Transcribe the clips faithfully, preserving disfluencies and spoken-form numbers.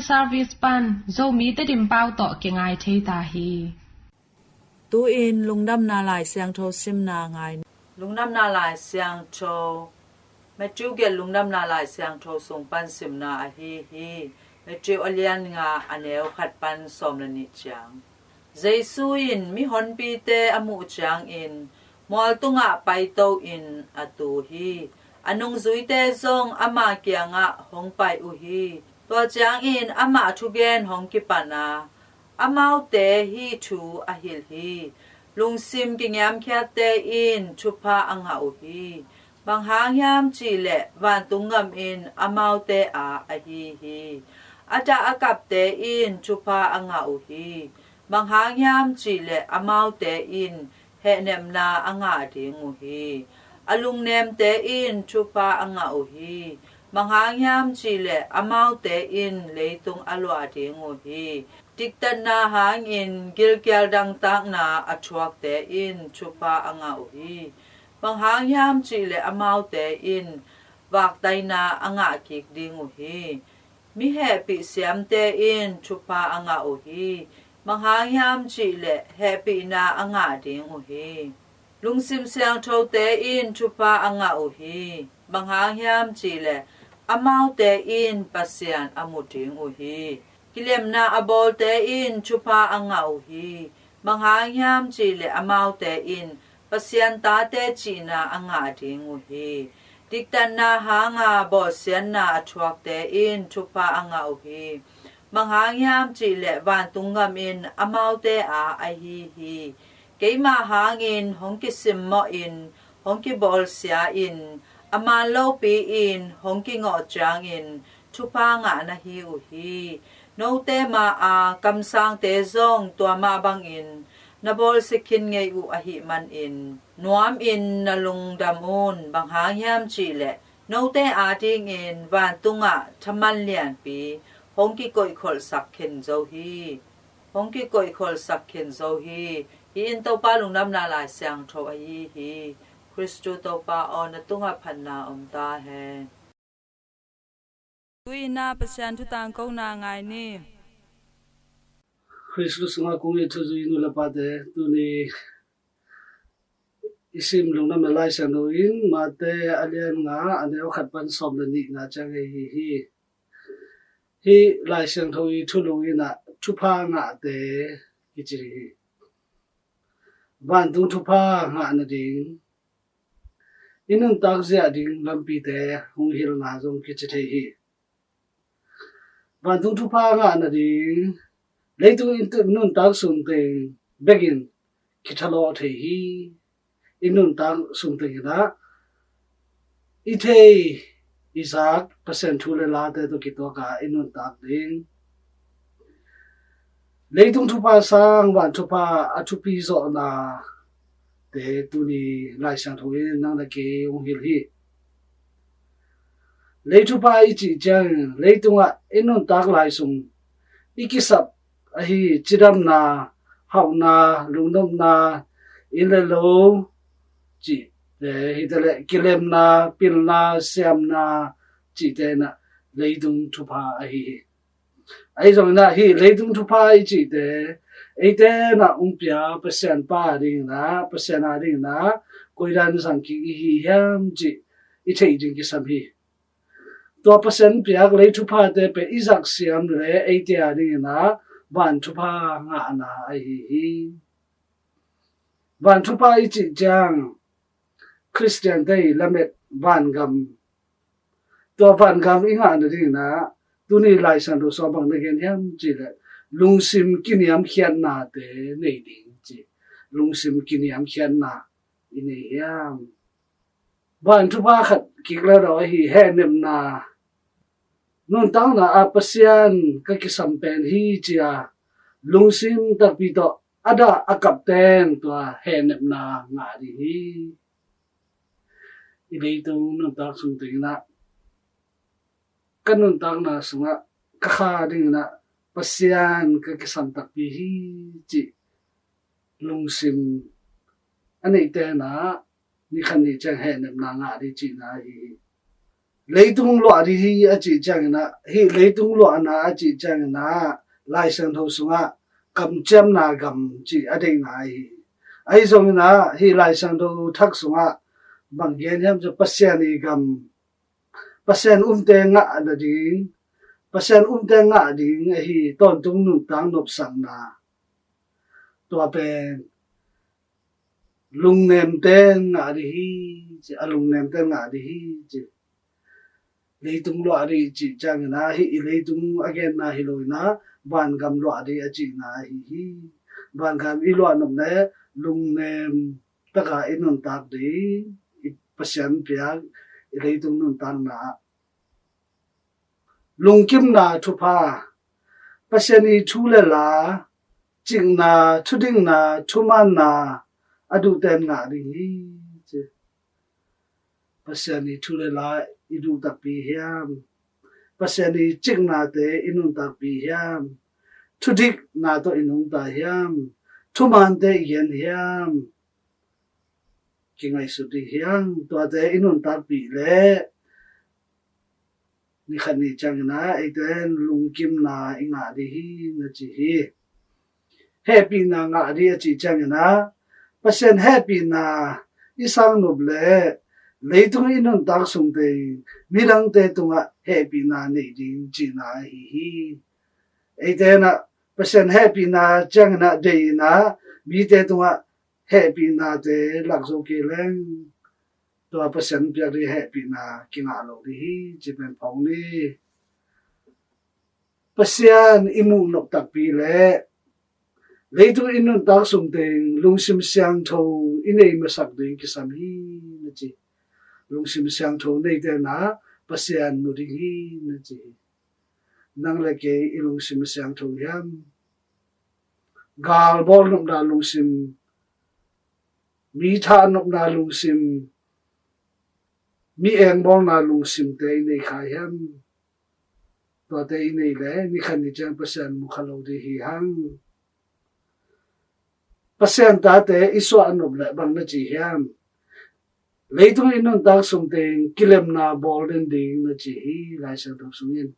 Service pan Zomi Tedim pau tawh kingai thei ta hi. Tu-in Lungdamna Lai Siangtho simna ngai ni. Lungdamna Lai Siangtho, Matthew gelh Lungdamna Lai Siangtho sung pan simna ahi hi. Matthew a lian nga, a neu khat pan sawm le nih ciang. Jesu in mihonpite a muh ciangin mual tungah paito in a tu hi. A nungzuite zong ama kiangah hong pai uh hi. Tua ciangin amah thugen hong kipan a, amaute hih thu a hilh hi. Lungsim kiniamkhiatte in thupha a ngah uh hi. Bang hang hiam cihleh vantung gam in amaute a ahi hi. A dah a kapte in thupha a ngah uh hi. Bang hang hiam cihleh amaute in hehnepna a ngah ding uh hi. A lungnemte in thupha a ngah uh hi. Bang hang hiam cihleh amaute in leitung a luah ding uh hi. Diktatna hangin gilkial dangtakna a thuakte in thupha a ngah uh hi. Bang hang hiam cihleh amaute in vaktaina a ngah kik ding uh hi. Mi hehpih siamte in thupha a ngah uh hi. Bang hang hiam cihleh hehpihna a ngah ding uh hi. Lungsim siangthote in thupha a ngah uh hi. Bang hang hiam cihleh amaute in Pasian a mu ding uh hi. Kilemna a bawlte in thupha a ngah uh hi. Bang hang hiam cihleh amaute in Pasian tate cihna a ngah ding uh hi. Diktatna hanga bawlsiatna a thuakte in thupha a ngah uh hi. Bang hang hiam cihleh vantung gam in amaute a ahi hi. Keima hangin hong kisimmawh in, hong kibawlsia in, a man lopi in hong kingawh ciangin thupha ngah na hi uh hi. Note ma-a kamsangte zong tua mah bangin na bawlsia khin ngei uh ahih manin nuamin na lungdam un. Bang hang hiam cihleh note adingin vantungah thaman lianpi hong kikoihkholhsak khin zo hi. Hong kikoihkholhsak khin zo hi. Hih in Topa Lungdamna Lai Siangtho ahi hi. Khristu Topa aw, na tungah phatna om ta hen. Tu-in ah Pasian thu tangkona ngai ni. Khristu sungah kong it thuzui nu le pate, tuni i sim Lungdamna Lai Siangtho in Mate a lian nga, a neu khat pan sawm le nihna ciang ahi hi. Hih Lai Siangtho i thulu in ah thupha ngahte kici hi. Vantung thupha ngah nading i nuntak ziah ding lampite hong hilhna zong kici thei hi. Vantung thupha ngah nading leitung i nuntak sungteng bekin kithalawh thei hi. I nuntak sungteng in ah i thei i zak Pasian thu le late tawh kituak a i nuntak ding. Leitung thupha sang van thupha a thupi zawhnate tuni Lai Siangtho in nang le kei hong hilh hi. Lei thupha i cih ciangin leitungah i nuntak lai sung i kisap ahi cidamna, hauhna, lungdamna, inn le lo cihte, hi taleh kilemna, pilna, siamna cihte in ah leitung thupha ahi hi. Ahi zongin ah hih leitung thupha i cihte eite in ah hong pia Pasian pa a dingin ah, Pasian a dingin ah koidan zang kik i hi hiam cih i theih ding kisam hi. Tua Pasian piak lei thuphate pen i zak siam le eite a dingin ah van thupha ngahna ahi hi. Van thupha i cih ciang Khristiante i lamet vangam, tua vangam i ngah nadingin ah tuni Lai Siangtho sung bang na gen hiam cih leh lungsim kiniamkhiatnate nei ding ci. Lungsim kiniamkhiatna i nei hiam? Van thupha khat kik lel ahi hehnepna, nuntakna ah Pasian ka kisam pen hi ci-a lungsim takpi tawh a dah a kap teng tua hehnepna ngah ding hi. I leitung nuntak sungteng in ah ka nuntakna sungah ka kha dingin ah Pasian ka kisam takpi hi cih lungsim a neihte in ah ni khat ni ciang hehnepna ngah ding cihna ahi hi. Leitung luah ding hi a cih ciangin ah, hih leitung luahna a cih ciangin ah, Lai Siangtho sungah kamciamna gam cih a deihna ahi hi. Ahi zongin ah, hih Lai Siangtho thak sungah bang gen hiam cih leh Pasian ii gam, Pasian umte ngah nading, Pasian umte ngah ding ahi tawntung nuntak nopsakna. Tua pen lungnemte ngah ding hi, ci, a lungnemte ngah ding hi, ci. Leitung luah ding cih ciangin ah, hih i leitung a genna hi lo in ah, vangam luah ding a cihna ahi hi. Vangam i luah nop leh lungnem taka i nuntak ding, i Pasian piak, i leitung nuntakna. Lungkimna thupha, Pasian ii thu le la, cikna, thudikna, thumaanna, a duhten ngah ding hi, ci. Pasian ii thu le la i duh takpi hiam? Pasian ii ciknate i nuntakpi hiam? Thudikna tawh i nungta hiam? Thumaante i gen hiam? Kingaihsut ding hi hang. Tuate i nuntakpih leh ni khat ni ciangin ah eite in lungkimna i ngah ding hi, na ci hi. Hehpihna ngah ding a cih ciangin ah, Pasian hehpihna i sang nop leh leitung i nuntak sung teng midangte tungah hehpihna nei ding cihna ahi hi. Eite in ah Pasian hehpihna ciangin ah deih in ah mite tungah hehpihnate lak zo kei leng, tua Pasian piak ding hehpihna kingah lo ding hi, ci pen phawk ni. Pasian i muh nop takpi leh leitung i nuntak sung teng lungsim siangtho i nei masak ding kisam hi, na ci. Lungsim siangtho neite in ah Pasian mu ding hi, na ci hi. Nang le kei i lungsim siangtho hiam? Gal bawl nopna lungsim, mi thah nopna lungsim, mi engbawlna lungsimte i nei kha hiam? Tuate i nei leh ni khat ni ciang Pasian mu kha lo ding hi hang. Pasian tate i suah nop leh bang na ci hiam? Leitung i nuntak sung teng kilemna bawl den ding, na ci hi Lai Siangtho sungin.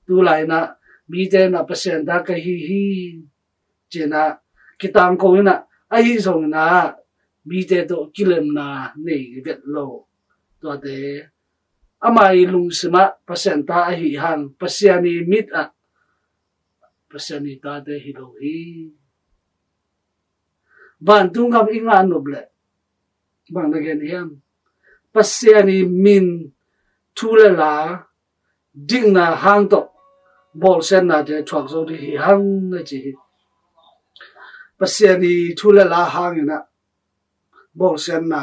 Tu lai in ah mite in ah Pasian ta ka hi hi, ci in ah kitangko in ah, ahi zongin ah mite tawh kilemna nei vet lo. Tuate ama ii lungsim ah Pasian ta ahi hang, Pasian ii mit ah Pasian ii tate hi lo hi. Vantung gam i ngah nop leh bang na gen hiam? Pasian ii min, thu le la, dikna hang tawh bawlsiatnate thuak zo ding hi hang, na ci hi. Pasian ii thu le la hangin ah bawlsiatna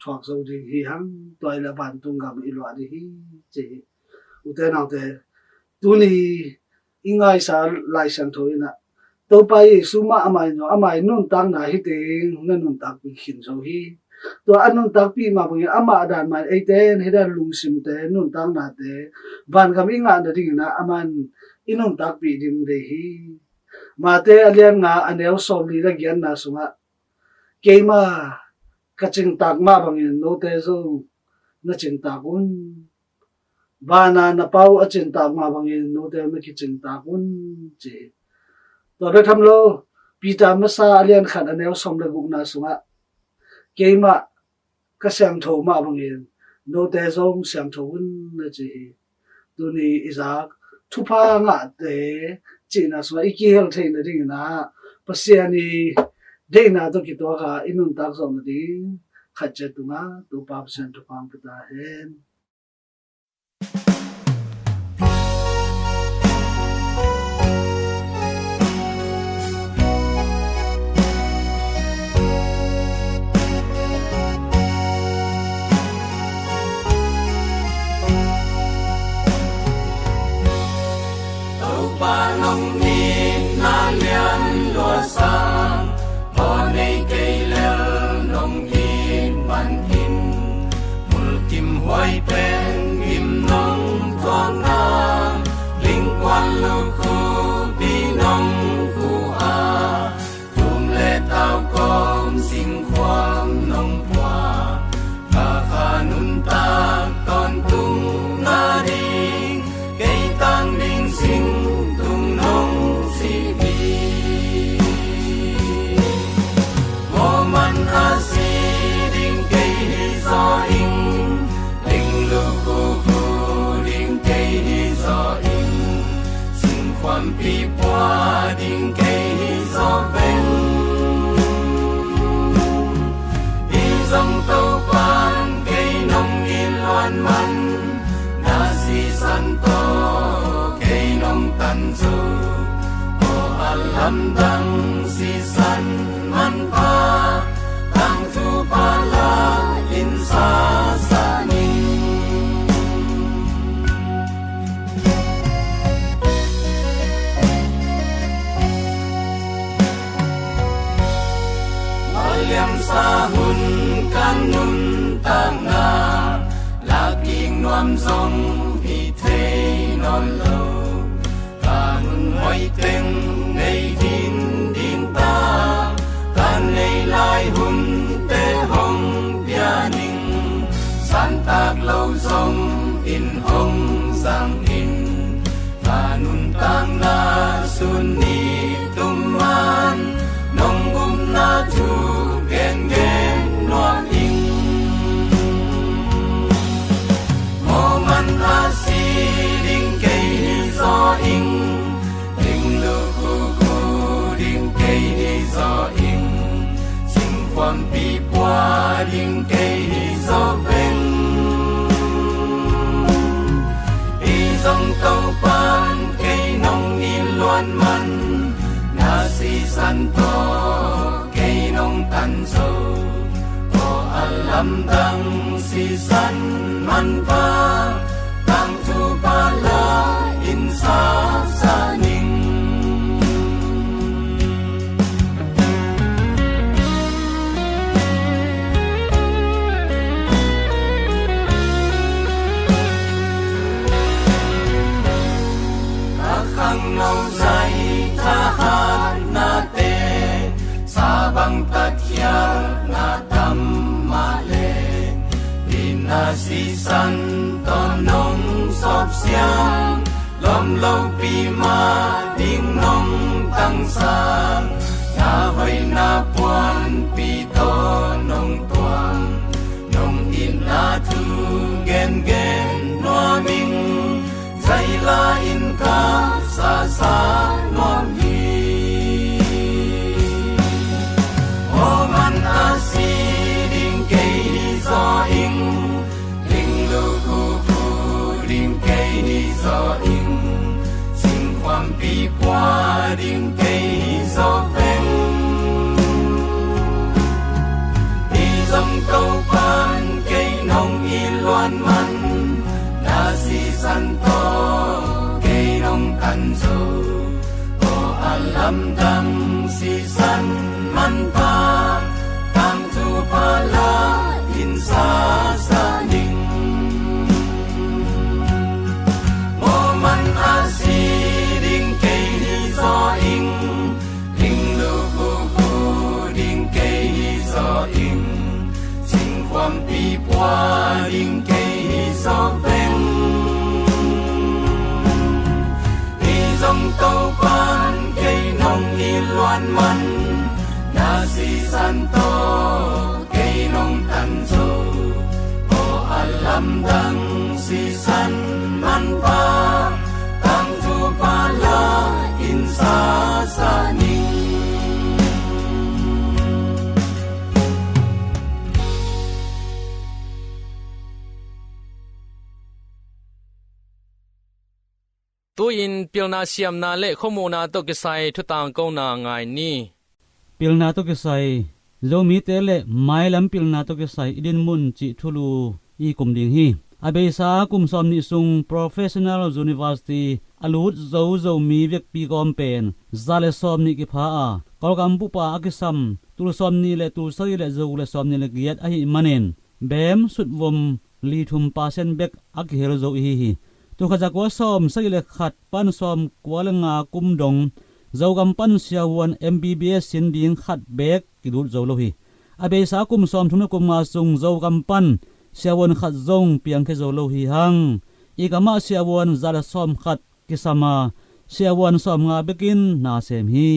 thuak zo ding hi hang, tua hi leh vantung gam i luah ding hi, ci hi. Ute naute, tuni i ngaisa Lai Siangtho in ah Topa Jesu mah amah in, amah ii nuntakna hi teng na nuntakpih khin zo hi. Tua a nuntakpih mah bangin amah dan mah in eite in hih dan lungsimte, nuntaknate vangam i ngah nadingin ah amah in i nuntakpih ding deih hi. Mate a lian nga a neu sawmli le giatna sungah, keimah ka cingtak mah bangin note zong na cingtak un. Vana na Pa uh a cingtak mah bangin note na kicingtak un, ci hi. Tua bek tham lo, Peter masa a lian khat a neu sawm le gukna sungah, keimah ka siangtho mah bangin note zong siangtho un, na ci hi. Tuni i zak thupha ngahte cihna sungah i kihel theih nadingin ah Pasian ii deihna tawh kituak a i nuntak zawh nading khat ciat tungah Topa Pasian thupha hong pia ta hen. Topa nong itna lian lua sa, aw nei kei lel nong it man in, mulkimhuai Tantak lo zongin hong zangin, na nuntakna sun ni tum man nong upna thu gengen nuam ing. Moman a si ding kei hi zaw ing, ding lukhuku ding kei hi zaw ing, singkhuampi pua ding kei hi zaw veng. Hi zong Topan kei nong it luat man, na sisan tawh kei nong tan zo. Aw a lamdang sisan manpha, tangthu pala in sasa ning. A khangno zai thahatnate, sabang tatkhialhna tam mah le, itna sisan tawh nong sawpsiang, lawm lopi mah ding nong tangsa, na hoihna puanpi tawh nong tuang, nong itna thu gengen nuam ing, zaila in ka sasa nuam hi. Moman a si ding kei hi zaw ing, ding lukhuku ding kei hi zaw ing, singkhuampi pua ding kei hi zaw veng. Hi zong Topan kei nong it luat man, na sisan tawh kei nong tan zo. Aw a lamdang sisan manpha, tangthu pala in sasa ning. Moman a si ding kei hi zaw ing, ding lukhuku ding kei hi zaw ing, singkhuampi pua ding kei hi zaw veng. Hi zong Topan kei nong it luat man, na sisan tawh kei nong tan zo. Aw a lamdang sisan manpha, tangthu pala in sasa ning. Tu-in pilna siamna le khuamuhna tawh kisai thutangkona ngai ni. Pilna tawh kisai, Zomite le mailam pilna tawh kisai i dinmun cih thulu i kum ding hi. A beisa kum sawm nih sung Professional University a lut zo Zomi vekpi gawm pen za le sawm nih kipha a, Kawlgam bupa a kisam tul sawm nih le tul sagih le zaguk le sawm nih le giat ahih manin, beem sutvom li thum percent bek a kihel zo i hi hi. Tul khat za kua sawm sagih le khat pan sawm kua le nga kum dong Zogam pan siavuan M B B S sin ding khat beek kilut zo lo hi. A beisa kum sawm thum le kum nga sung Zogam pan siavuan khat zong piangkhia zo lo hi hang. I gamah siavuan za le sawm khat kisam a, siavuan sawm nga bekin na sem hi.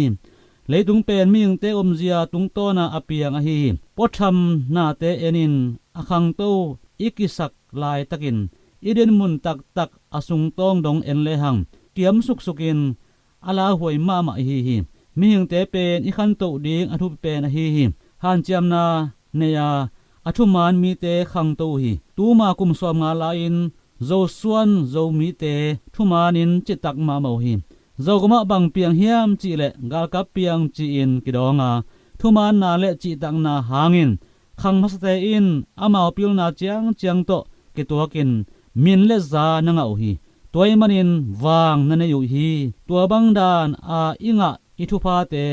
Leitung pen mihingte omzia tungtawna a piang ahi hi. Puatham nate enin a khangto i kisak laitakin i dinmun taktak a sungtawng dong en lehang kiam suksukin a lauhuai mahmah i hi hi. Mihingte pen i khantoh ding a thupi pen ahi hi. Hanciamna nei a, a thuman mite khangto uh hi. Tuma kum sawm nga lai-in Zosuan Zomite thumanin citak mahmah uh hi. Zogamah bang piang hiam cihleh galkap piang ci-in kidawng a, thumaanna le cihtakna hangin khang hmasate in amau pilna ciangciang tawh kituakin min le za na ngah uh hi. Tua ahih manin vang na nei uh hi. Tua bang dan a i ngah i thuphate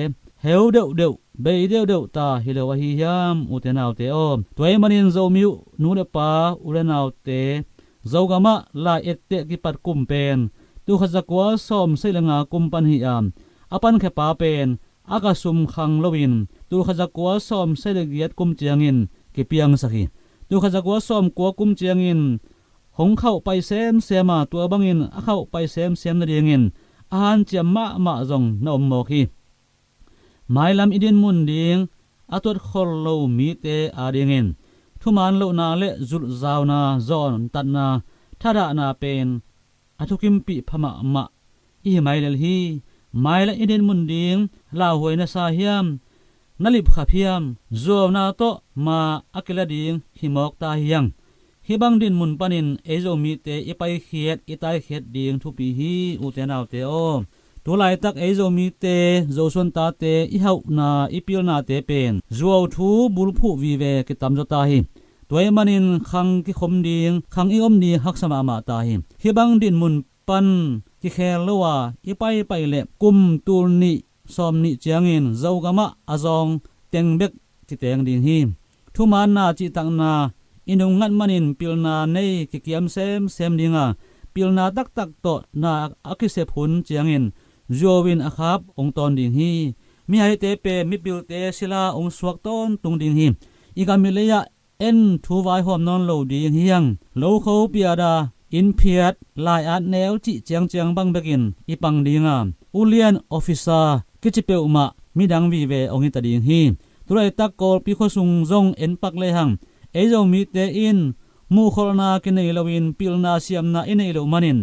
heu deuhdeuh, bei deuhdeuh ta hi lo ahi hiam, ute naute aw? Tua ahih manin Zomi uh nu le pa, u le naute, Zogamah lai etteh kipat kum pen tul khat za kua sawm sagih le nga kum pan hi a, a pankhiapa pen a ka sum khang loin tul khat za kua sawm sagih le giat kum ciangin kipiangsak hi. Tul khat za kua sawm kua kum ciangin hong khauh pai semsem a, tua bangin a khauh pai semsem nadingin a hanciam mahmah zong na om mawk hi. Mailam i dinmun ding a tuat khol lo mite adingin thuman lohna le zulhzauna, zawntatna, thadahna pen a thukimpih pha mahmah i hi mai lel hi. Mailam i dinmun ding lauhuai na sa hiam, na lipkhap hiam, zuauna tawh ma a kila ding hi mawk ta hiang. Hih bang dinmun panin ei Zomite i paikhiat, i taikhiat ding thupi hi, ute naute aw. Tulaitak ei Zomite, Zosuan tate i hauhna, i pilnate pen zuau thu bulphuh vive kitamzaw ta hi. Tua ahih manin khang kikhom ding, khang i om ding haksa mahmah ta hi. Hih bang dinmun pan kikhel lo a i paipai leh kum tul nih sawm nih ciangin Zogamah a zawng teng bek kiteng ding hi. Thumaanna cihtakna i nungngat manin pilna nei kikiam semsem ding a, pilna taktak tawh na a kisep hun ciangin zuau in a khap hong tawn ding hi. Mihaite pen mipilte sila hong suak tawntung ding hi. I gam i lei ah en thu vaihawm nawn lo ding hiang. Lokho piada, inn phiat, lai-at neu cih ciangciang bang bekin i pang ding a, ulian, officer kici peuhmah midang vive hong hi ta ding hi. Tulaitak Kawlpi khuasung zong en pak lehang ei Zomite in muhkholhna kinei loin pilna siamna i neih loh manin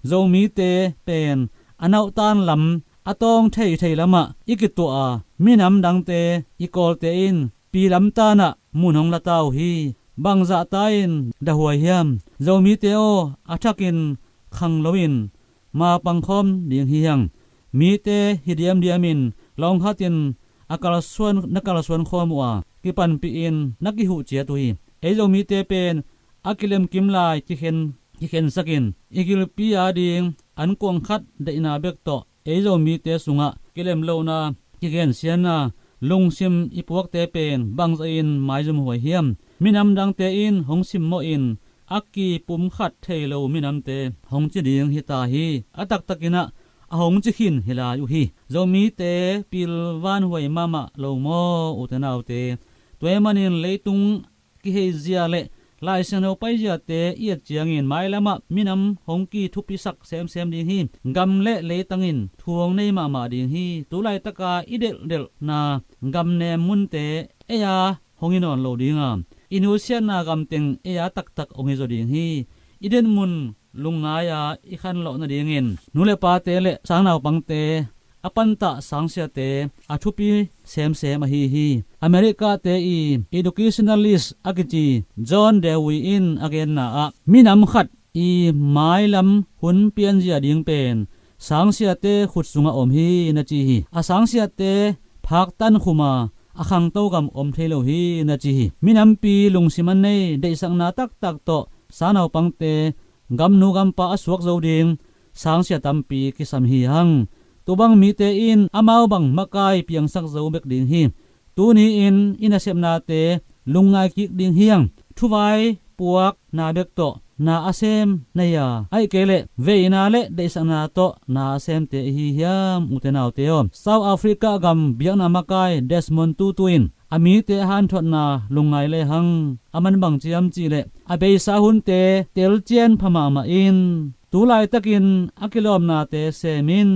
Zomite pen a nauhtan lam, a tawng theithei lamah i kituah a, minam dangte, i Kawlte in pi lamtanah mun hong la ta uh hi. Bangzahta in dahuai hiam? Zomite aw, a thakin khang loin ma pangkhawm ding hi hiang. Mite hi diamdiamin lawng khatin a kalsuan, na kalsuan khawm uh a, kipanpihin na kihuh ciat uh hi. Ei Zomite pen a kilemkim lai kikhen, kikhensakin i gilpi ading ankuang khat deihna bek tawh ei Zomite sungah kilem lohna, kigensiatna, lungsim i puakte pen bangzahin maizumhuai hiam? Minam dangte in hong simmawhin a kipum khat thei lo minamte hong ci ding hi ta hi. A taktakinah a hong ci khin hi lai uh hi. Zomite pilvanhuai mahmah lo maw, ute naute? Tua ahih manin leitung kiheizia le Lai Siangtho paiziate i et ciangin mailamah minam hong kithupisak semsem ding hi. Gam le leitangin thu hong nei mahmah ding hi. Tulaitaka i delhdelhna gamnem munte ei-a hong hi nawn lo ding a, i nusiatna gamteng ei-a taktak hong hi zaw ding hi. I dinmun lungngai-a i khanlawh nadingin nu le pate le sangnaupangte a pantah sangsiate a thupi semsem ahi hi. America-te i educationalist a kici John Dewey in a genna ah minam khat i mailam hun pianzia ding pen sangsiate khut sungah om hi na ci hi. A sangsiate phaktan khuma a khangto gam om thei lo hi na ci hi. Minampi lungsim a nei deihsakna taktak tawh sangnaupangte gamnu gampa a suak zo ding sangsia tampi kisam hi hang. Tubang mite in amau bang makai piangsak zo bek ding hi. Tuni-in i nasepnate lungngai kik ding hiang. Thuvai puak na bek tawh na a sem na hia? Ahih kei leh veina le deihsakna tawh na a semte i hi hiam, ute naute aw? South Africa gam biakna makai Desmond Tutu in a mite a hanthotna lungngai lehang a man bang ciam cihleh a beisa hunte telcian pha mahmah in tulaitakin a kilawmnate semin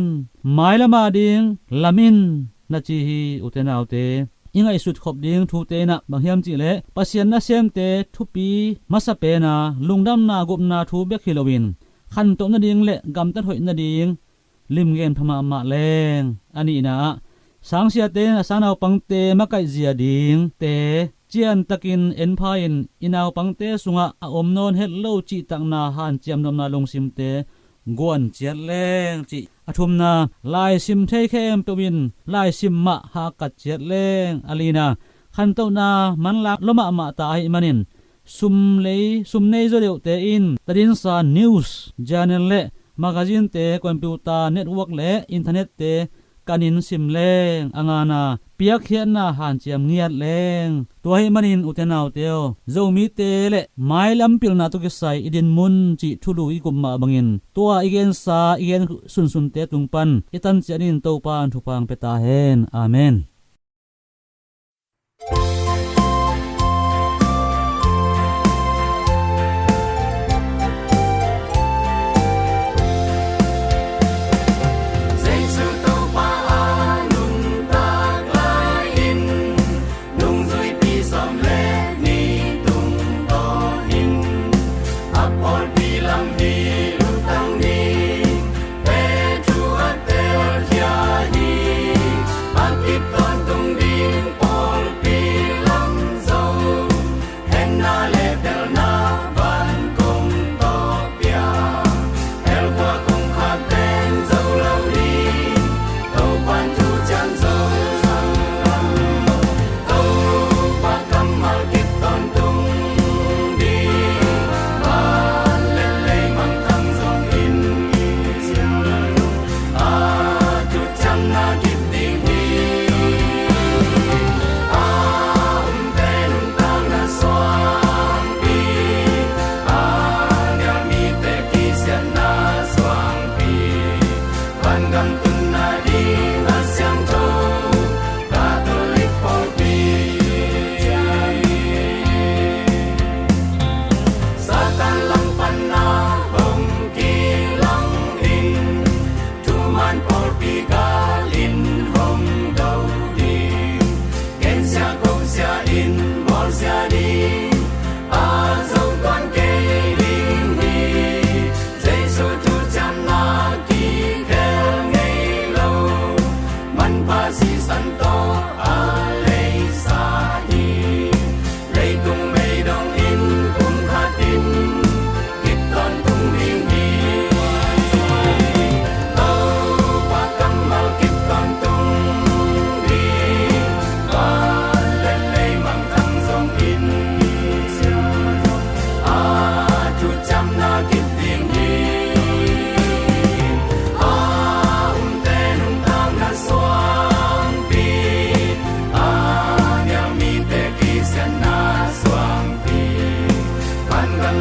mailam ading lamin na ci hi, ute naute. I ngaihsut khop ding thute inah bang hiam cihleh Pasian nasemte thupi masa pena lungdamna gupna thu bek hi loin khantoh nading le gamtat hoih nading limgen pha mahmah leng. A nihna ah sangsiate in a sangnaupangte makaihzia dingte ciantakin enpha-in i naupangte sungah a om nawn het lo cihtakna hanciam nopna lungsimte guan ciat leng cih. A thumna, laisim thei khempeuh in laisim mah hahkat ciat leng. A lina, khantohna manlak lua mahmah ta ahih manin sum lei, sum nei zaw deuhte in tadinsa, news, journal le magazine-te, computer, network le internet-te kanin sim leng. A ngana, piakkhiatna hanciam ngiat leng. Tua ahih manin ute naute aw, Zomite le mailam pilna tawh kisai i dinmun cih thulu i kup mah bangin tua i gensa, i gen sunsunte tung pan i tancianin Topa in thupha hong pia ta hen. Amen.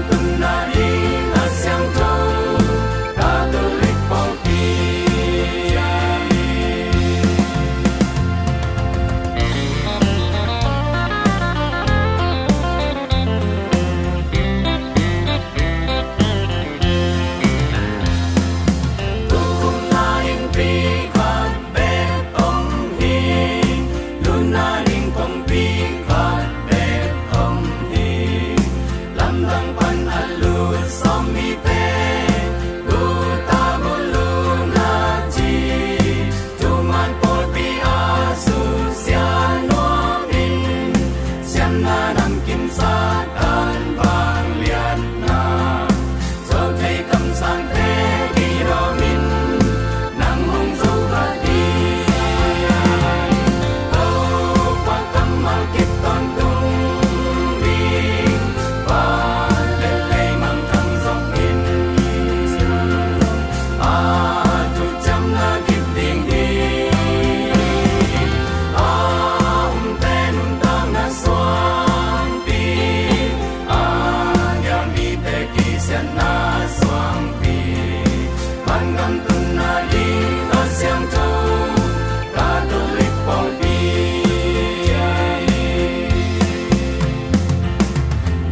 Tunna ding a siangtho Catholic pawlpi. Tukum nading pi khat bek om hi. Lut nading kongpi khat bek om hi. Lamdang pan a lut sawm mite, guta gulu na ci. Thuman pawlpi a susia nuamin, siamna namkim Satan vangliatna, zo thei kamsangte kihawmin, nang hong zo kha ding. Topa kammal kip tawntung ding, van le lei mangthang zongin, a thuciamna kip ding hi. A umte nuntakna suangpi, a nial mite kisiatna suangpi, vangam tunna ding a siangtho Catholic pawlpi.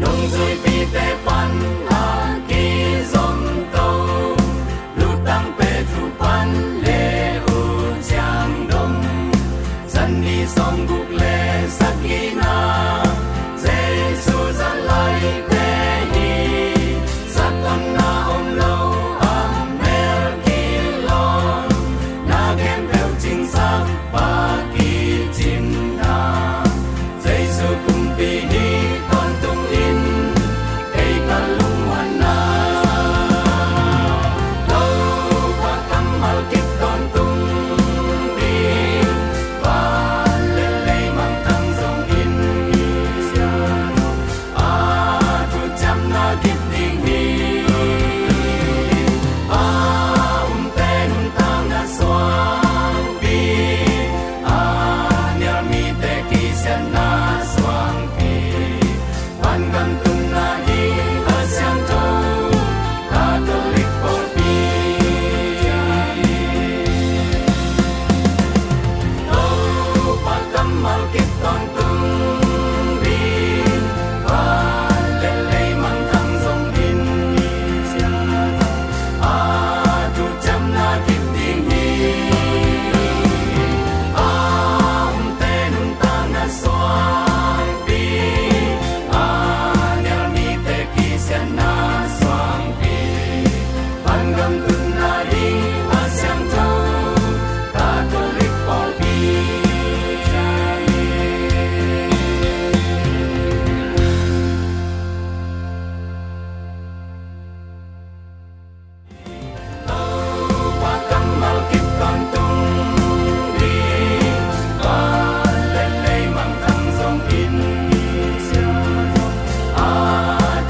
Nungzuipite pan a kizom to, lutang Petru pan le U Ciang Dong, zan ni sawm guk le sagihna Jesu zalaite hi. Zatonna om lo a mel kilawm, na khempeuh cingsak pa kicimna, Jesu kumpi hi tawntungin, kei ka lungmuanna. Topa kammal kip tawntung ding, van le lei mangthang zongin, a thuciamna kip ding hi. A umte nuntakna suangpi, a nial mite kisiatna suangpi, vangam tunna ding a siangtho Catholic pawlpi. Topa kammal kip tawntung ding, van le lei mangthang zongin, a thuciamna kip ding hi. A umte nuntakna suangpi, a nial mite kisiatna suangpi, vangam tunna ding a siangtho Catholic pawlpi. Topa kammal kip tawntung ding, van le lei mangthang zongin, a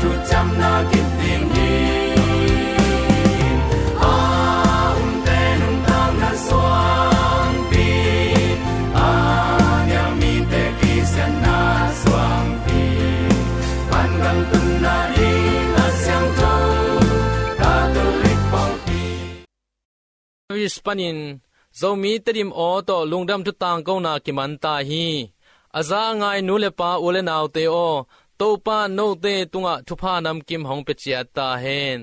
thuciamna kip ding hi. A umte nuntakna suangpi, a nial mite kisiatna suangpi, vangam tunna ding a siangtho Catholic pawlpi. Paris panin Zomi Tedim aw tawh lungdam thu tangkona kiman ta hi. A za a ngai nu le pa, u le naute aw, Topa note tungah thupha namkim hong pia ciat ta hen.